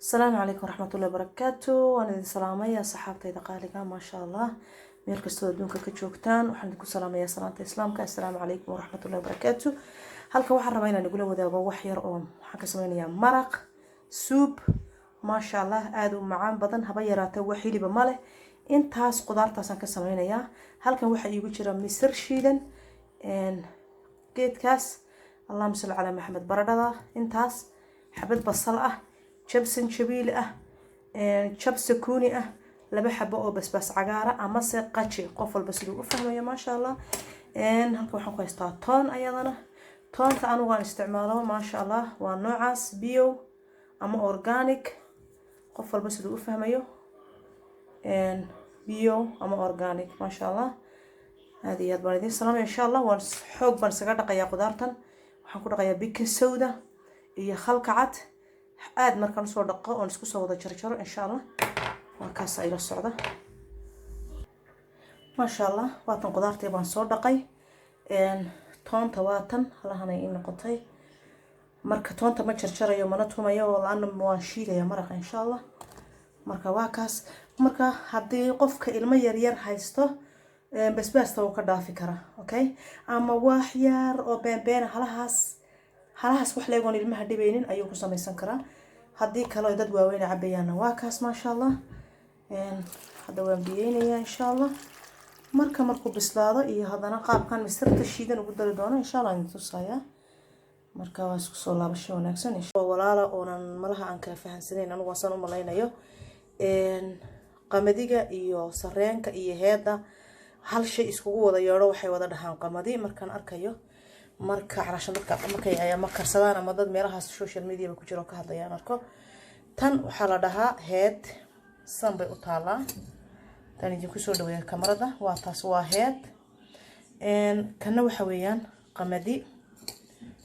Asalaamu calaykum waraxmatullahi wabarakaatu. Waan idin salaamaya, saxaabtayda qaaliga, maasha Allah, meel kastoo adduunka ka joogtaan. Waxaan idinku salaamayaa salaanta Islaamka, assalaamu calaykum waraxmatullahi wabarakaatu. Halkan waxaan rabaa inaan igula wadaago wax yar oo waxaan ka sameynayaa maraq soup, maasha Allah, aada u macaan badan. Haba yaraatee wax hiliba ma leh, intaas qudaartaasaan ka sameynayaa. Halkan waxaa iigu jira misir shiidan, geedkaas, allahuma salli calaa Maxamed, baradhada intaas, xabad basal ah, jab sanjabiil ah, jab sakuuni ah, laba xabo oo basbaas cagaara amase qaji, qof walba siduu u fahmayo, maasha Allah. Halkan waxaan ku haystaa toon. Ayadana toonta anigu aan isticmaalo, maasha Allah, waa noocaas bio ama organic, qof walba siduu u fahmayo, bio ama organic, maasha Allah. Aada iyo aad baan idiin salaamaya. Insha Allah waan xoog baan isaga dhaqayaa qudaartan. Waxaan ku dhaqayaa baking soda iyo khalka cad. Aada markaan usoo dhaqo oon isku soo wada jarjaro, insha Allah, waa kaas ayla socda, maasha Allah. Waatan qudaartii baan soo dhaqay. Toonta waatan halahanay ii noqotay. Marka toonta ma jarjarayo mana tumayo, laana waan shiidaya maraqa, insha Allah. Marka waa kaas. Marka haddii qofka ilmo yaryar haysto, basbaasta wuu ka dhaafi karaa, okay, ama wax yar oo beenbeena, halahaas halahaas wax leegoon ilmaha dhibaynin ayuu ku samaysan karaa. Haddii kale dad waaweyn cabayaana, waa kaas, maasha Allah. Hadda waan biyeynayaa, insha Allah. Marka markuu bislaado iyo haddana qaabkan misirta shiidan ugu dari doono, insha Allah, idin tusayaa. Marka waa isku soo laabasho wanaagsan. Walaala oonan malaha aan kala fahansanayn, anigu waasaan u malaynayo, qamadiga iyo sareenka iyo heeda hal shay iskugu wada yeedho, waxay wada dhahaan qamadi markaan arkayo. Marka calashan dadka markay ama karsadaan ama dad meelahaas social media ku jiro ka hadlayaan arko, tan waxaa la dhahaa heed, san bay u taalaa. Tan idinku soo dhaweeya kamarada, waa taas, waa heed. Kana waxa weeyaan qamadi,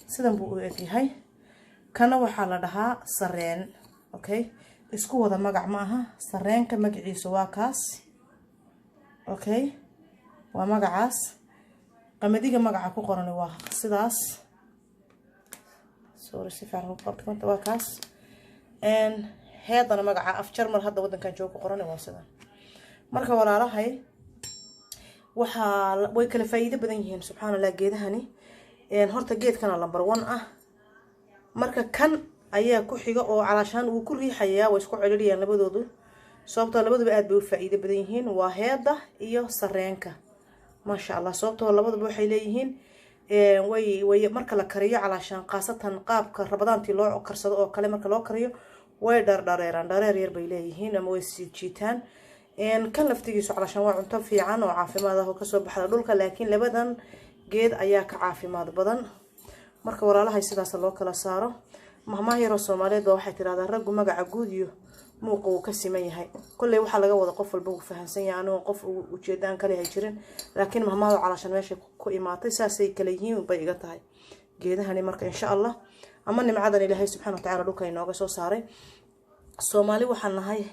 sidan buu u egyahay. Kana waxaa la dhahaa sareen. Okay, isku wada magac ma aha. Sareenka magaciisa waa kaas, okay, waa magacaas. Qamadiga magaca ku qoran waa sidaas. Sorry, si fiican ugu qabta, waa kaas. Heedana magaca af Jarmal hadda waddankan jooga ku qoran waa sidan. Marka walaalahay, waxaa way kala faa'iido badan yihiin, subxaan Allah, geedahani. Horta geedkana number one ah. Marka kan ayaa ku xiga oo calaashaan wuu ku riixayaa, way isku celiliyaan labadoodu, sababtoo labaduba aad bay u faa'iido badan yihiin. Waa heeda iyo sareenka, maasha Allah, sababtoo labaduba waxay leeyihiin way marka la kariyo, calaashaan khaasatan qaabka Ramadaantii loo karsado oo kale marka loo kariyo, way dhardhareeraan, dhareer yar bay leeyihiin ama way sii jiitaan. Kan laftigiisu calaashaan waa cunto fiican oo caafimaad ah oo kasoo baxda dhulka, laakiin labadan geed ayaa ka caafimaad badan. Marka walaalahay, sidaas loo kala saaro. Mahmaah yaroo Soomaaliyeed baa waxay tidhahdaa, "Raggu magaca guud iyo muuqa wuu ka siman yahay." Kolley waxaa laga wada qof walba wuu fahamsan yahay, anigoo qof ujeedaan kale hay jirin, laakiin mahmaahdu calaashan meeshay ku imaatay saasay kala yihiin bay iga tahay geedahani. Marka insha Allah, ama nimcadan Ilaahay subxana watacala dhulka inooga soo saaray, Soomaali waxaan nahay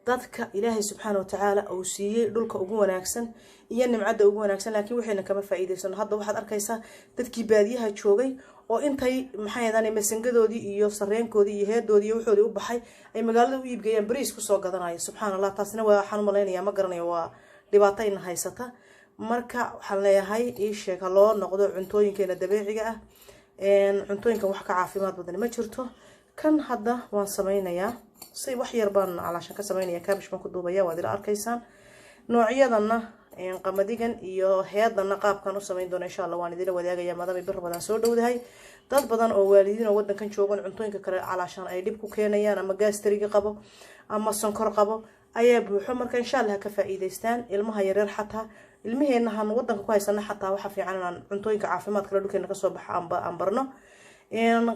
dadka Ilaahay subxaana watacaala uu siiyey dhulka ugu wanaagsan iyo nimcadda ugu wanaagsan, laakiin waxayna kama faa'iidaysano. Hadda waxaad arkaysaa dadkii baadiyaha joogay oo intay, maxay ahaydaan, masangadoodii iyo sareenkoodii iyo heedoodii iyo waxoodii u baxay ay magaalada u iibgeeyaan, bariis kusoo gadanaya, subxaan Allah. Taasina waa waxaan u malaynayaa, ma garanayo, waa dhibaato ina haysata. Marka waxaan leeyahay, ii sheeg, ha loo noqdo cuntooyinkeena dabiiciga ah. Cuntooyinkan wax ka caafimaad badan ma jirto. Kan hadda waan sameynayaa, si wax yar baan calaashan ka sameynaya, cabbage baan ku duubaya, waad ila arkaysaan. Noocyadana, qamadigan iyo heedana, qaabkan u sameyn doona, insha Allah, waan idila wadaagaya, maadaama bir badan soo dhowdahay. Dad badan oo waalidiin oo wadankan joogan cuntooyinka kale calaashaan ay dhib ku keenayaan, ama gastriga qabo ama sonkor qabo ayaa buuxo. Marka insha Allah ha ka faa'iidaystaan ilmaha yaryar, xataa ilmaheenna han wadanka ku haysana, xataa waxa fiican inaan cuntooyinka caafimaad kale dhulkeena kasoo baxa aan barno,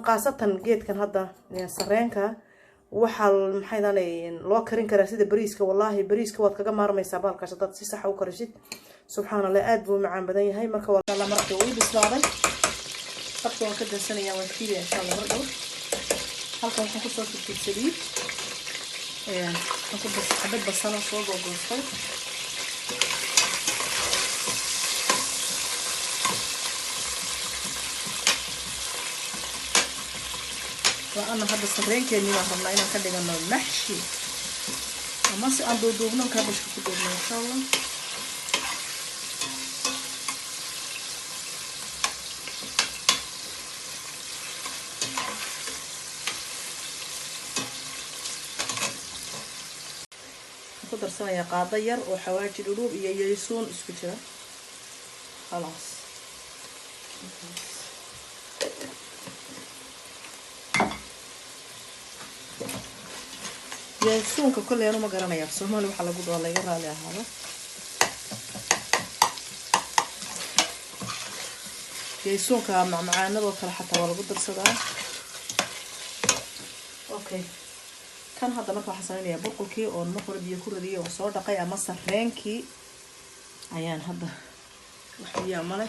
khaasatan geedkan hadda sareenka. Waxaa, maxay daanay, loo karin karaa sida bariiska. Wallaahi, bariiska waad kaga maarmaysaa bahalkaas haddaad si saxa u karisid, subxaan Allah, aada buu macaan badan yahay. Marka waa maraqii uu bislaaday, dabka waan ka dansanayaa, waan shiidaya, insha Allah, mar dhow. Halkan waxaan kusoo shubtay saliid, waxaan ku xabad basala soo googoostay. La-ana hadda sarreenkeennii baan rabnaa inaan ka dhigano maxshi ama si aan duuduubno kaabashka ku duubno insha Allah. Ku darsanayaa qaado yar oo xawaaji dhudhuub iyo yaysuun isku jira. Khalaas, yaysuunka kolley anu ma garanaya Soomaali waxaa lagu dhaho, laga raali ahaado. Yaysuunka macmacaanadoo kale xataa waa lagu darsadaa. Okay, kan hadda marka waxaan sameynayaa boqolkii oon mar hore biyo ku radiyay oo soo dhaqay ama sarreenkii ayaan hadda, wax biyaa male,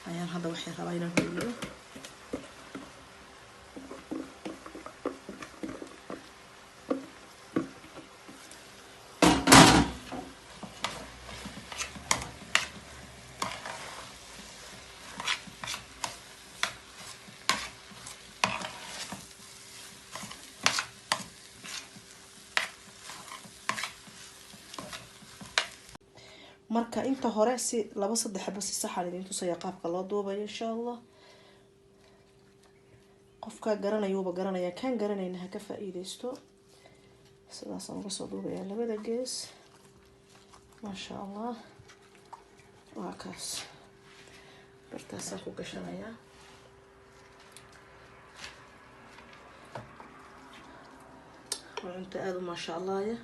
ayaan hadda waxay rabaa inaan hubiyo. Marka inta hore si laba saddex xabo si saxan idin tusaya qaabka loo duubayo insha Allah. Qofka garanayuuba garanaya, kan garanayna ha ka faa-iideysto. Sidaasaan uga soo duubayaa labada gees, maasha Allah. Waa kaas, bartaasaan ku gashanayaa. Waa cunto aada u maasha Allahya,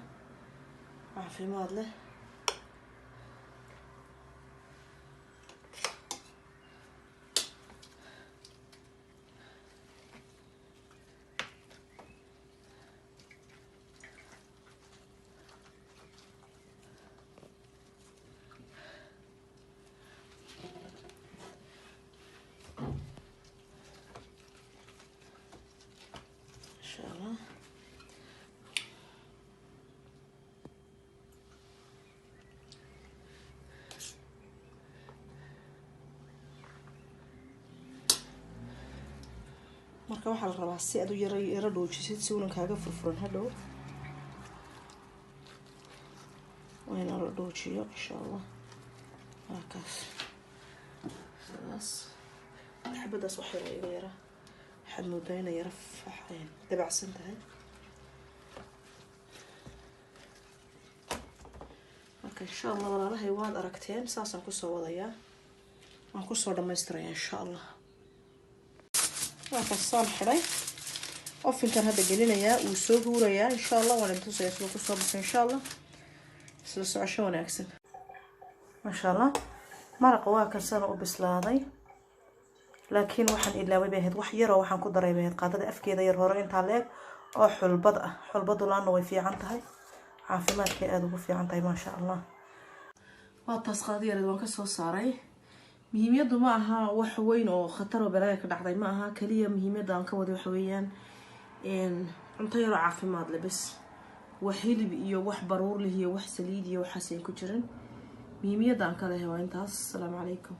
caafimaad leh insha Allah. Marka waxaa la rabaa si aad u yaro yaro dhoojisid si unan kaaga furfuran hadhow, waa inaa la dhoojiyo insha Allah. Waa kaas, sidaas xabadaas wax yar iga yara, waxaad moodaa inay yara dabacsan tahay. Marka insha Allah walaalahay waad aragteen, saasaan kusoo wadayaa, waan kusoo dhamaystirayaa insha Allah. Waa kaasaan xidhay, ovenkan hadda gelinayaa, wuu soo huurayaa insha Allah. Waan idin tusaya siduu kusoo baxay insha Allah. Isla socosho wanaagsan. Maasha Allah, maraqa waa kan sana u bislaaday, laakiin waxaan ilaaway bay ahayd wax yaroo waxaan ku daray bay ahayd qaadada afkeeda yar hore intaa leeg oo xulbad ah. Xulbadu laana way fiican tahay, caafimaadkay aada ugu fiican tahay, maasha Allah. Waa taas, qaadada yareed waan kasoo saaray. Muhiimiyaddu ma aha wax weyn oo khatar oo balaaya ka dhacday ma aha. Kaliya muhiimiyadda aan ka waday waxa weeyaan cunto yaroo caafimaad leh bes, wax hilib iyo wax baruur leh iyo wax saliid iyo waxaas ayn ku jirin. Muhiimiyadda aan ka lehay waa intaas. Asalaamu calaykum.